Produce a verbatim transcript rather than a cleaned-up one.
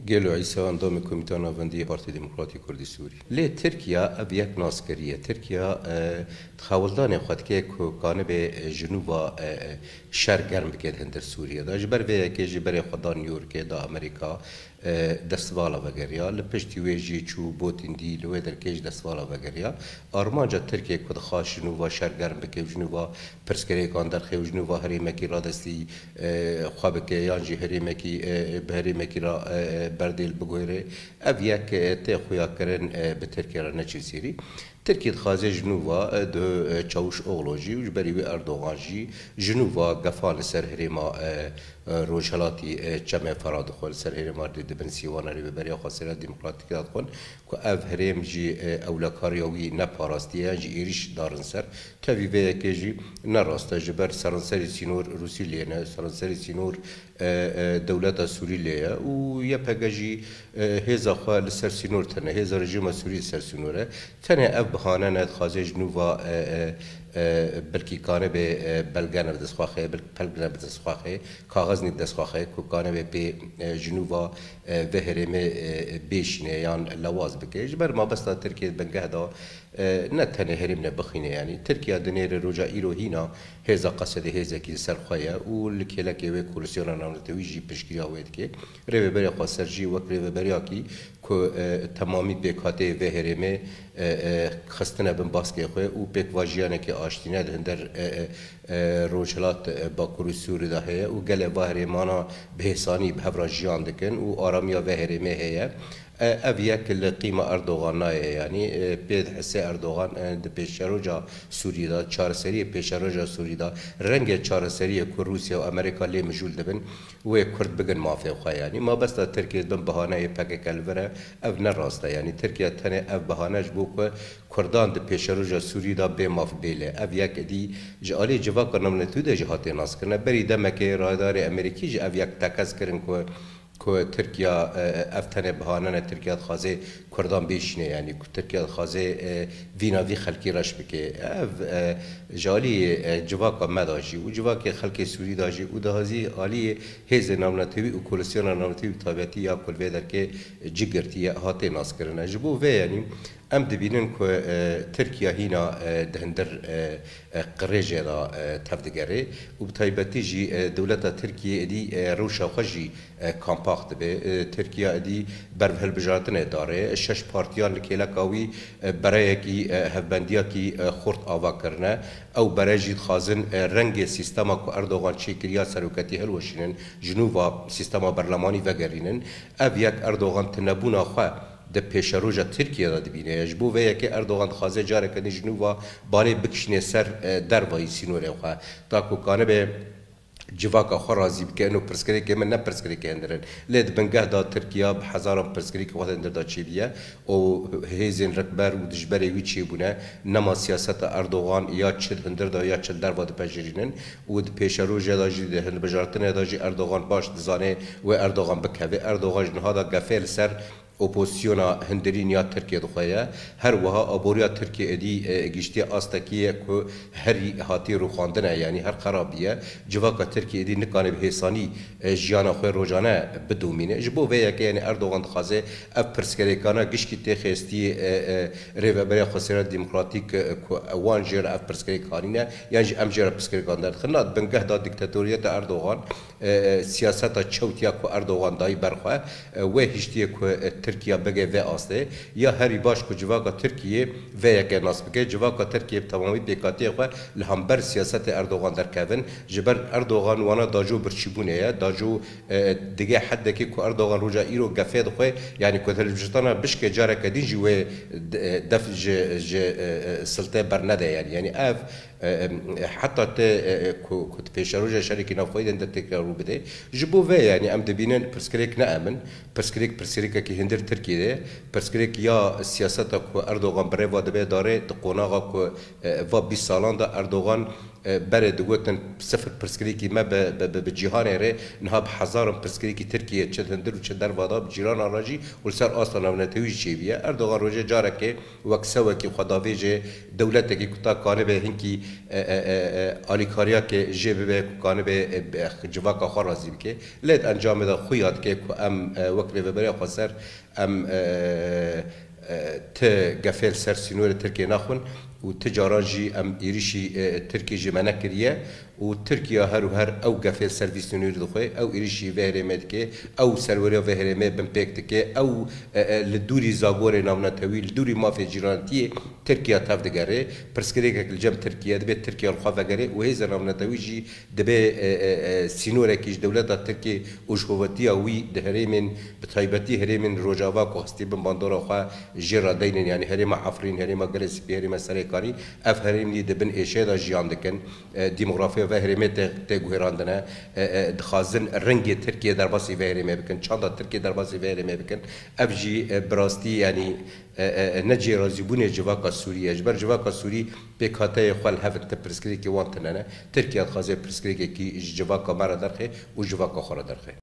Gelo Îsa, endamê Komîteya Navendî yê Partî Demokratîk Kurdî Sûrî. Lê Tirkiye ev yek nas kiriye. Tirkiye, e, di xewildanê xwe dike ku kanibe, e, ji nû ve, e, e, şer germ bike di hundir Sûriye de. Ji ber vê yekê jî berê xwe da New Yorkê, da Amerîka, e, destvala vegeriya. Li piştî wê jî çû Botîn dî, li wê derkê jî destvala vegeriya. Armanca Tirkiye ku dixwast ji nû ve şer germ bike û ji nû ve pirsgirêkan derxe û ji nû ve herêmekî radestî, e, xwe bike yan jî herêmekî, e, bi herêmekî re, e, e, berdêl biguhêre. Ev yek, e, tê xuyakirin, e, bi Tirkiye re neçe sêrî. Tirkiye dixwaze ji nû ve, e, di, e, Çavuşoglu jî û ji berî wê Erdogan jî ji nû ve gefa li ser herêma, e, e, rojhelatî, e, Çemê Fera dixwe, li ser herêma dê di bin sîwana Rêveberiya Xweseriya Demokratîk de dixwin ku ev herêm jî, e, ewlekariya wî neparastiye yan jî êrîş darin ser. Tevî vê yekê jî ne rast e, ji ber seranserî sînor Rûsî lê ne, seranserî sînor, e, e, dewleta Sûrî lê ye û Y P G jî, e, hêza xwe li ser sînor tine, hêza rejîma Sûrî li ser sînor e. Tenê ev bihane ne, dixwaze ji nû ve, e, e, e, belkî kanibe, e, belge ne bi dest xwe xe, belkî pelg ne bi dest xwe xe, kaxiznik dest xwe xe ku kanibe pê, e, ji nû ve, e, vê herêmê, e, bêşîne yan lewaz bike. Ji ber mabesta Tirkiye di bingeh de, e, ne tenê herêmine bixîne, yanî Tirkiye dinêre roja îro hîna hêza Qesedê hêzekî li ser xwe ye û li kêlekê wê koalîsyona navnetewî jî piştgiriya wê dike. Rêveberiya Xweser jî wek rêveberiyakî ku, e, temamî pêkhateyê vê herêmê, e, e, xistine bin baskê xwe û pêkvajiyanekî aştîne di hinder, e, e, e, rojhilat, e, Bakurê Sûrî de heye û gelê va herêmana bi hêsanî bi hev re jiyan dikin û aramiya vê herêmê heye. E, ev yek li qîma Erdogan nayê, yanî, e, pê dihese Erdogan, e, di pêşeroja Sûrî de, çareseriyê pêşeroja Sûrî de, rengê çareseriyê ku Rûsya û Amerîka lê mijûl dibin, wê Kurd bigin mafê xwe, yanî. Mabesta Tirkiye bin bahaneyê P K K li vir e, ev ne rast e, yanî Tirkiye tenê ev bahane ji bo ku Kurdan di pêşeroja Sûrî de bê maf bê lê. Ev yek êdî ji alî civaka navnetewî de jî hatiye naskirin. Berî demekê rayedarê Amerîkî jî ev yek tekez kirin ku, ku Tirkiye, e, ev tenê bahane ne, Tirkiye dixwaze Kurdan bêşîne, yanî ku Tirkiye dixwaze, e, vîna vî xelkî reş bike. Ev, e, ji alî, e, civaka me de jî û civakê xelkê Sûrî de jî û dahazî alî hêzê navnetewî û koalîsyona navnetewî bi taybetî ya ku li vê derkê cî girtiye, hate naskirine. Ji bo vê, yanî, em dibînin ku, e, Tirkiye hîna, e, di hundir, e, e, qirêjê de, e, tevdigere û bi taybetî jî, e, dewleta Tirkiye êdî, e, rewşa xwe jî, e, kompax dibe. E, Tirkiye êdî ber bi hilbijartinê dare. Şeş partiyan li kêleka wî, e, bereyekî, e, hevbendiyekî, e, xurt ava kirine. Ew bere jî dixwazin, e, rengê sîstema ku Erdogan çêkiriya seroketî hilweşînin, ji nû va sîstema berlemanî vegerînin. Ev yek Erdogan tunebûna xwe di pêşeroja Tirkiye de dibîne. Ji bo vê yekê Erdogan dixwaze careke din ji nû va balê bikişîne ser, e, dervayî sînorê xwe. Ta ku kanibe civaka xwe razî bike. Ino pirsgirêkê min ne pirsgirêkê hundir in. Lê di bingeh de Tirkiye bi hezaran pirsgirêkê xwe di hundir de çêbûye û hêzên rikber û dijberê wî çêbûne. Nema siyaseta Erdogan ya çi di hundir de ya çi li derve dipejirînin û di pêşerojê de jî, di hilbijartinê de jî Erdogan baş dizane wê Erdogan bikeve. Erdogan ji niha de gefê li ser opozisyona hundirîn ya Tirkiye dixwe ye. Her wiha aboriya Tirkiye êdî, e, gihiştiye astekî ye ku herî hatiye rûxandine, yanî her xerabî ye. Civaka Tirkiye êdî nikane bi hêsanî, e, jiyana xwe rojane bidomîne. Ji bo vê yekê, yanî Erdogan dixwaze ev pirsgirêkana gişkî tê xêstiyê, e, e, Rêveberiya Xweseriya Demokratîk, e, ku wan jê re ev pirsgirêk anîne, yan jî em jê re pirsgirêkan derdixin. Na di bingeh de dîktatoriyeta Erdogan, e, e, siyaseta çewt ya ku Erdogan dayî ber xwe, e, wê hiştiye ku, e, Tirkiye bige vê astê. Ya herî baş ku civaka Tirkiye vê yekê nas bike, civaka Tirkiye bi temamî pêkhatiyê xwe li hember siyasetê Erdogan derkevin. Ji ber Erdogan wana dajo birçîbûnê ye, dajo, e, dige heddekê ku Erdogan roja îro gefê dixwe, yanî ku hilbijartina bişke careke din jî wê, e, def ji, ji, e, e, siltê bernede, yanî. Yanî ev, e, e, heta te, e, e, ku, ku di pêşeroja şerekî navxweyî de tekrar rû bide. Ji bo vê, yanî, em dibînin pirsgirêk ne em in, pirsgirêk, pirsgirêkekî hundir Tirkiyê de, pirsgirêk ya siyaseta ku Erdogan bi rê ve dibe dare di qonaxa ku, e, va bîst salan de Erdogan, E, berê digotin sifir pirsgirêkî me bi, bi, bi, bi cîhanê re, niha bi hezaran pirsgirêkî Tirkiyê çi hundir û çi derva da bi cîranan re jî û li ser asta navnetewî jî çêbûye. Erdogan rojê carekê wek sewekî xwe davêje dewletekî ku ta kanibe hinkî, e, e, e, e, alîkariyakê jê bibe ku kanibe, e, bi civaka xwe razî bike. Lê di encamê de xuya dike ku em, e, wek Rêveberiya Xweser em, e, e, ti gefê li ser sînorê Tirkiyê naxwin û ti caran jî em êrişî, e, Tirkiyê ji me nekiriye û Tirkiye her û her ew gefê li ser vî sînorî dixwe, ew êrişî vê herêmê dike, ew serweriya vê herêmê binpêk dike, ew, e, e, li dûrî zagorê navnetewî, li dûrî mafê cîranetiyê Tirkiye tev digere. Pirsgirêkek li cem Tirkiye dibe, Tirkiye li xwe vegere û hêzên navnetewî jî dibe, e, e, e, sînorekî ji dewleta Tirkiyê û ji hovetiya wî di herêmên, bi taybetî herêmên Rojava ku hestî bin bandora xwe jê re deynin, yanî herêma Efrîn, herêma Gelê Spî, herêma Serêkanî, ev herêmlî di bin êşê de jiyan dikin. E, demografiya vê herêmê tê, tê guhêrandine. E, e, dixwazin rengê Tirkiye derbasî vê herêmê bikin, çanda Tirkiye derbasî vê herêmê bikin. Ev jî, e, bi rastî, yanî, e, e, e, ne cihê razîbûnê civaka Sûrî ye. Ji ber civaka Sûrî pêkhateyê xwe li hev in, ti pirsgirêkê wan tune ne. Tirkiye dixwaze pirsgirêkekî ji civaka me re derxe û civaka xwe re derxe.